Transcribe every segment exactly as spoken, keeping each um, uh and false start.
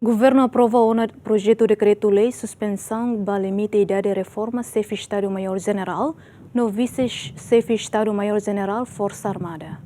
Governu aprova ona projetu dekretu-lei suspensaun ba limite idade reforma Xefe Estadu Maiór Jenerál no Vise Xefe Estadu Maiór Jenerál Forsa Armada.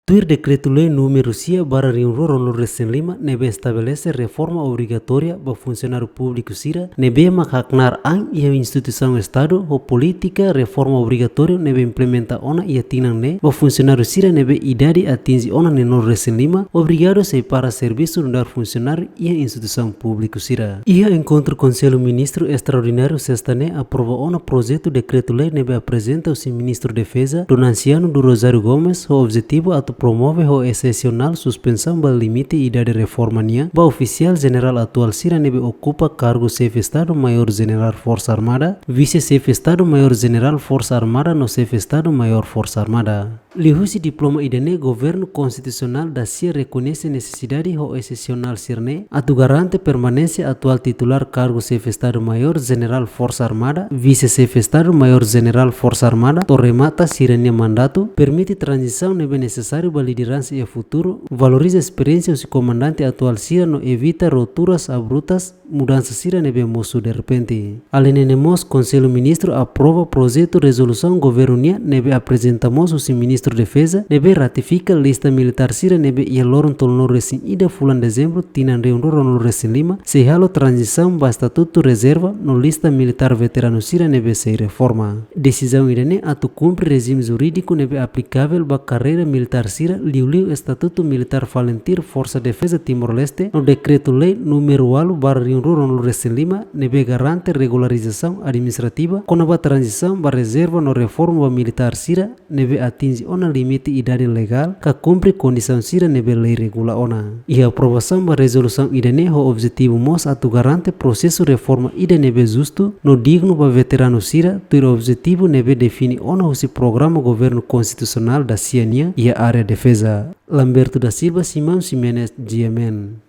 Tuir dekretu-lei númeru sia barra rihun rua ruanulu resin lima ne'ebé estabelese reforma obrigatória ba funsionáriu públiku sira ne'ebé mak haknaar an iha instituisaun Estadu ho polítika reforma obrigatóriu ne'ebé implementa ona iha tinan ne'e ba funsionáriu sira ne'ebé idade atinje ona neenulu resin lima, obrigadu sei para servisu nu'udar funsionáriu iha instituisaun públiku sira. Iha enkontru Konsellu Ministru Estraordináriu sesta ne'e aprova ona projetu dekretu-lei ne'ebé aprezenta husi Ministru Defeza, Dom Anciano do Rosário Gomes, ho objetivu atu promove ho exepsionál suspensaun ba limite idade reforma nian ba ofisiál jenerál atuál sira ne'ebé okupa kargu Xefe Estadu Maiór Jenerál Forsa Armada, Vise Xefe Estadu Maiór Jenerál Forsa Armada no Xefe Estadu Maiór Forsa Armada. Liuhusi diploma ida-ne'e, Governu Konstitusionál da-sia rekoñese nesesidade ho exepsionál sira-ne'e atu garante permanénsia atuál titulár kargu Xefe Estadu Maiór Jenerál Forsa Armada, Vise Xefe Estadu Maiór Jenerál Forsa Armada, to'o remata sira-nia mandatu, permite tranzisaun ne'ebé nesesáriu ba lideransa iha futuru, valoriza esperiénsia husi komandante atuál sira no evita roturas abrutas, mudansa sira ne'ebé mosu derrepente. Alende ne'e mós, Konsellu Ministru aprova projetu rezolusaun governu nian ne'ebé aprezenta mós husi Ministru Defeza, ne'ebé ratifika lista militár sira ne'ebé iha loron tolunulu resin ida fulan Dezembru tinan rihun rua ruanulu resin lima, sei halo tranzisaun ba estatutu rezerva no lista militár veteranu sira ne'ebé sei reforma. Desizaun ida-ne'e atu kumpre rejime jurídiku ne'ebé aplikavel ba karreira militár sira, liuliu Estatutu Militár Falintil Forsa Defeza Timor-Leste no Dekretu-Lei númeru ualu barra rihun rua ruanulu resin lima, ne'ebé garante regularizasaun administrativa kona-ba tranzisaun ba rezerva no reforma ba militár sira ne'ebé atinje ona limite idade legál ka kumpre kondisaun sira ne'ebé lei regula ona. Iha aprovasaun ba rezolusaun ida-ne'e ho objetivu mós atu garante prosesu reforma ida ne'ebé justu no dignu ba veteranu sira, tuir objetivu ne'ebé define ona husi programa governu konstitusionál da-sia nian iha área defeza. Lamberto da Silva, Simão Ximenes, G M N.